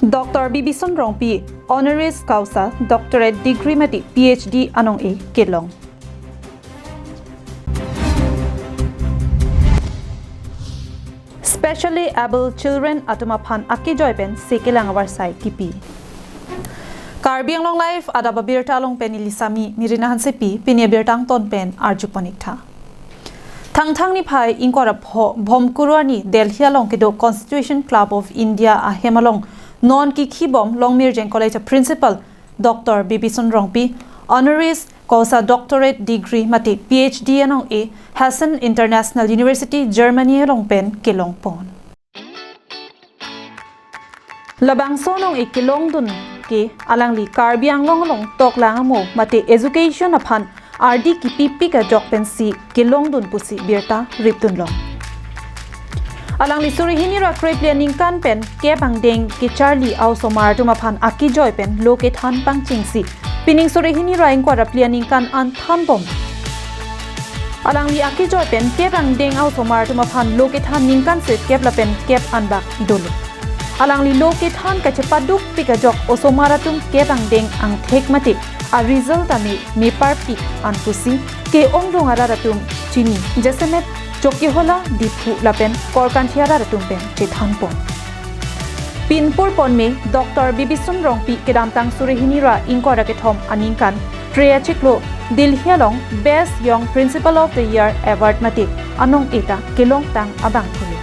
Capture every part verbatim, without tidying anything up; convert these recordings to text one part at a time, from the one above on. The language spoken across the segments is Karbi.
Doctor Bibison Rongpi, honoris causa doctorate degree mate P H D anong-e kelong. Specially abled children atum aphan akejoi pen se kelang avarsai kipi. Karbi Anglong Live adap abirta along pen neli Sami Mirina Hansepi, pini abirta angton pen arjupon ik tha. Thangthang niphai ingkoi ra pho, Bhomkuru arni Delhi along kedo Constitution Club of India ahem along non kikhibom Longmirjeng College a Principal Doctor Bibison Rongpi, honoris causa doctorate degree mate P H D anong-e Hessen International University, Germany along pen kelongpon. Labangso anong-e kelongdun ke alangli Karbi Anglong along toklang amo mate education aphan ardi kipipik ajok pensi kelongdun pusi birta ripdunlong. Alangli suri hini ra krephli aningkan pen kep angdeng kecharli a-osomar atum aphan akejoi pen lo kethan pangchengsi pining suri hini ra ingkoi ra phli aningkan an thanbom. Alangli akejoi pen kep angdeng a-osomar atum aphan lo kethan ningkan sirkep lapen kep anbak dolo. Alangli lo kethan kachepadukpik ajok osomar atum kep angdeng angthek mate a-result tame meparpik an pusi ke-ongdung arat atum chini, jasemet Chokihola, Diphu lapen Korkanthi arat atum pen chethanpon. Pinpur ponme Doctor Bibison Rongpi kedamtang suri hini ra ingkoi ra kethom aningkan Tre achiklo Delhi along Best Young Principal of the Year Award mate anong-e ta kelongtang abangphu lo.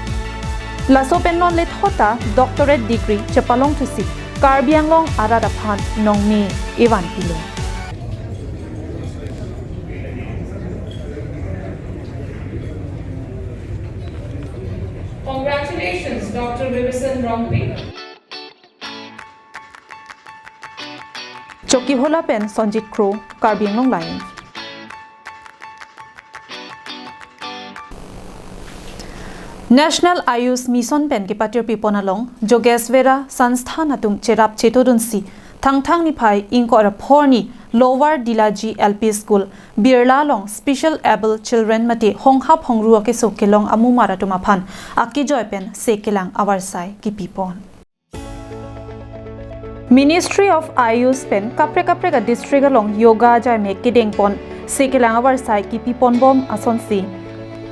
Laso pen non lethot ta doctorate degree chepalongthusi Karbi Anglong arat aphan nongme evan pilo. Congratulations, Doctor Bibison Rongpi. Chokihola pen Sonjit Kro, Karbi Anglong Live. National Ayush Mission pen kepatirpipon along Jogesvara Sansthan atum cherap chetodunsi Thangthang niphai ingkoi ra pho arni Lower Dilaji L P School, Birla along special abled children mate honghap hongru akeso kelong amumar atum aphan akejoi pen se kelang avarsai kipipon. Ministry of Ayush pen kaprek kaprek a-district along yoga ajaimek kedengpon se kelang avarsai kipiponbom asonsi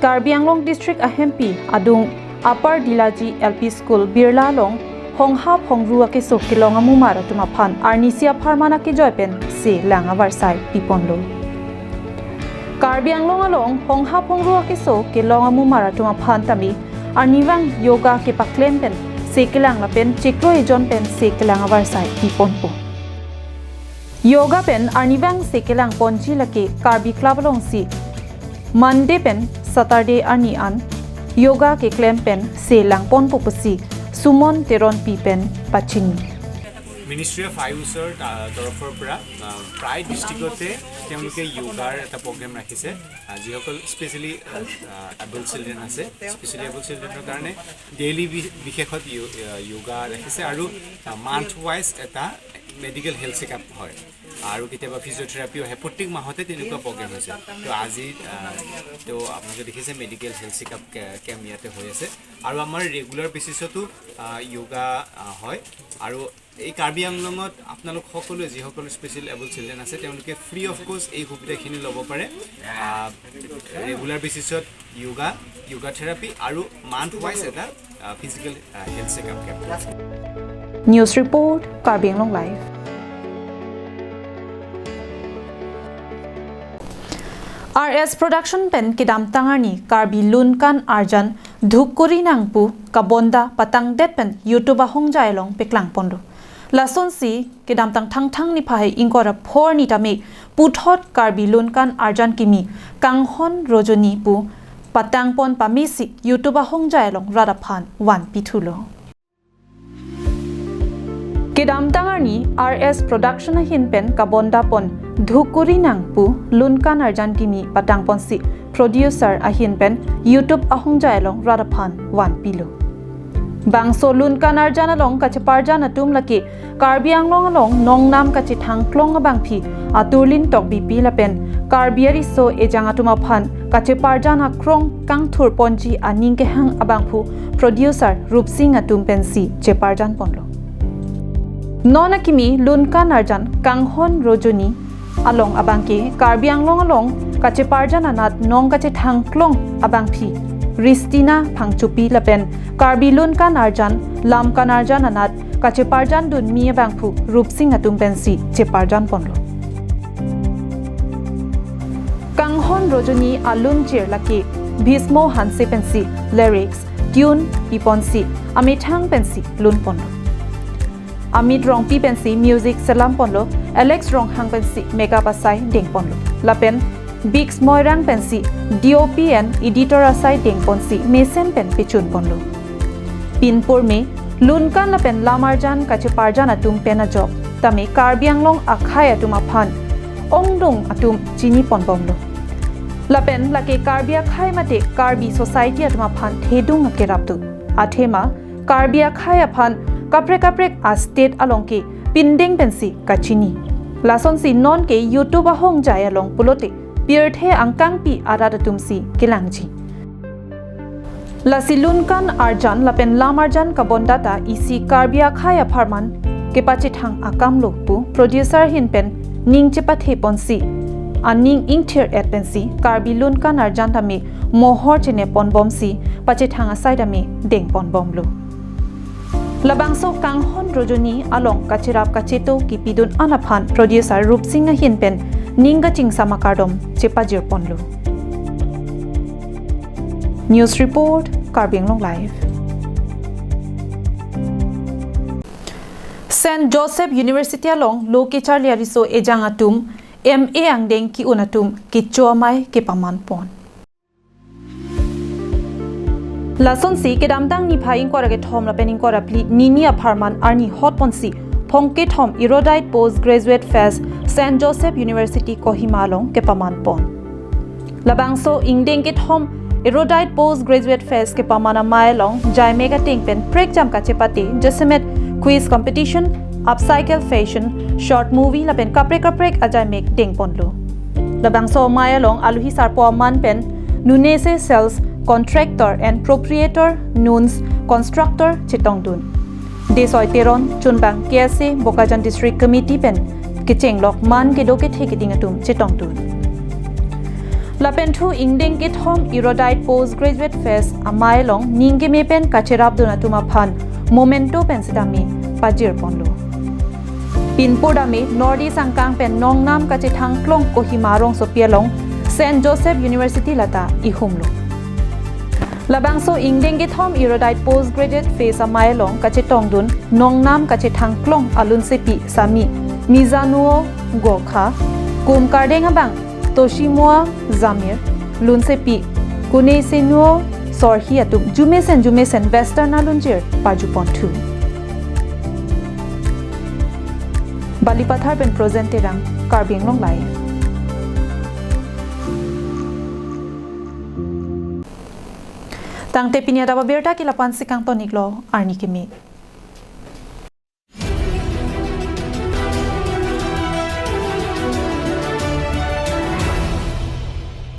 Karbi Anglong district ahempi adung Upper Dilaji L P School Birla along honghap hongru akeso kelong amumar atum aphan arnisi apharman akejoi pen se lang avarsai piponlo. Karbi Anglong along honghap hongru akeso kelong amumar atum aphan tame arnivang yoga kepaklem pen se kelang lapen chiklo ejon pen se kelang avarsai piponpo. Yoga pen arnivang se kelangponji lake Karbi Club alongsi Monday pen Saturday arni an yoga keklem pen se langponpo pusi Sumon Teronpi pen pachini. Ministry of আয়ুষৰ তা- তৰফৰ পৰা আ, প্ৰায় ডিষ্ট্ৰিক্টতে তেওঁলোকে য়োগাৰ এটা প্ৰগ্ৰেম ৰাখিছে। আ, যিসকল স্পেচিয়েলি এবল চিলড্ৰেন আছে, স্পেচিয়েলি এবল চিলড্ৰেনৰ কাৰণে ডেইলি বি- বিশেষত য়ো- আ, য়োগা ৰাখিছে আৰু মান্থ ৱাইজ এটা মেডিকেল হেল্থ চেকআপ হয় আৰু কেতিয়াবা ফিজিঅ'থেৰাপিও আহে। প্ৰত্যেক মাহতে তেনেকুৱা প্ৰগ্ৰেম হৈছে। তো আজি আ, তো আপোনালোকে দেখিছে মেডিকেল হেল্থ চেকআপ কে- কেম্প ইয়াতে হৈ আছে আৰু আমাৰ ৰেগুলাৰ বেচিছতো আ, য়োগা আ, হয় আৰু এই কাৰ্বি আংলঙত আপোনালোক সকলোৱে যিসকল স্পেচিয়েল এবল চিলড্ৰেন আছে তেওঁলোকে ফ্ৰী অফ কষ্ট এই সুবিধাখিনি ল'ব পাৰে। আ, ৰেগুলাৰ বেচিছত য়োগা, য়োগা থেৰাপি আৰু মান্থ ৱাইজ এটা physical health checkup camp. News report, Karbi Anglong Live. R S Production pen kedamtang arni Karbi Lunkan Arjan Dhukuri Nangpu Kabonda patangdet pen YouTube ahongjai along peklangponlo. Lasonsi kedamtang Thangthang niphai ingkoi ra pho arni tame puthot Karbi Lunkan Arjan Kimi Kanghon Rojoni pu patangpon pamesi YouTube ahongjai along rat aphan vanpithulo. Kedamtang arni R S Production ahin pen kabondapon Dhukuri Nangpu Lunkan Arjan Kimi patangponsi producer ahin pen YouTube ahongjai along rat aphan vanpilo. Bangso Lunkan Arjan along kacheparjan atum lake Karbi Anglong along nongnam kachethangklong abangphi Aturlin Tokbipi lapen Karbi ariso ejang atum aphan kacheparjan akrong kangthurponji aning kehang abangphu producer Rupsing atum pensi cheparjanponlo. Non akimi Lunkan Arjan Kanghon Rojoni along abangke Karbi Anglong along kacheparjan anat nong kachethang klong abangpi Ristina Phangchopi lapen Karbi Lunkan Arjan Lamkan Arjan anat kacheparjan dunmi abangphu Rupsing atum pensi cheparjan ponlo. Kanghon Rojoni alunchir lake Bhismo Hanse pensi lyrics, tune piponsi amethang pensi lun ponlo. Amit Rongpi pensi music selam ponlo, Alex Ronghang pensi makeup asai deng ponlo. Lapen Biggs Moirang pensi D O P and editor asai deng ponsi mesen pen pechun ponlo. Pinpur me Lunkan lapen Lamarjan kacheparjan atum pen ajok tame Karbi Anglong akhei atum aphan ongdung atum chini ponbomlo. Lapen lake Karbi akhei mate Karbi society atum aphan thedung akerap do. Athema Karbi akhei aphan kaprek kaprek a state along ke pindeng pensi kachini. Lasonsi nonke YouTube ahongjai along pulote pirthe angkangpi arat atumsi kelangji. Lasi Lunkan Arjan lapen Lamarjan kabondata isi Karbi akhei apharman kepachethang akamlo pu producer ahin pen ning chepathe ponsi aning ingthir et pensi Karbi Lunkan Arjan tame mohor chene ponbomsi pachethang asai tame deng ponbomlo. Labangso Kanghon Rojoni along kacherap kacheto kipidun an aphan producer Rupsing ahin pen ning kachingsam akardom chepajir ponlo. News report, Karbi Anglong Live. Saint Joseph University along lo kecharli ariso ejang atum M A angdeng ki-un atum kecho amei kepaman pon. Lasonsi kedamtang niphai ingkoi ra kethom lapen ingkoi ra phli nini apharman arni hot ponsi phongkethom Erudite Postgraduate Fest Saint Joseph University Kohima along kepaman pon. Labangso ingdeng kethom Erudite Postgraduate Fest kepaman amei along jaimek ateng pen prekjam kachepate jasemet quiz competition, upcycle fashion, short movie lapen kaprek kaprek ajaimek deng ponlo. Labangso amei along aluhi sarpo aman pen Nunese Sales Contractor and Proprietor Nuns Constructor chetongdun. Desoi Teron chunbang K S A Bokajan District Committee pen kechenglok man kedo kethe keding atum chetongdun. Lapen thu ingdeng kethom Erudite Postgraduate Fest amei along ning keme pen kacherapdun atum aphan memento pen sitame pajir ponlo. Pinpur tame North East angkang pen nongnam kachethang klong Kohima rongsopi along Saint Joseph University lata ihumlo. Labangso ingdeng kethom Erudite Postgraduate Fest amei along kachetongdun nongnam kachethang klong alunsepi sami Mizanuo Gorkha, kum kardeng abang Toshimoa Zamir, lunsepi Kunesenuo Sorhi atum jumesen jumesen Western alunjir paju ponthu. Balipathar pen Projen Terang, Karbi Anglong Live. Tangte pini adap abirta ke lapu-ansi kangton-iklo, arni keme.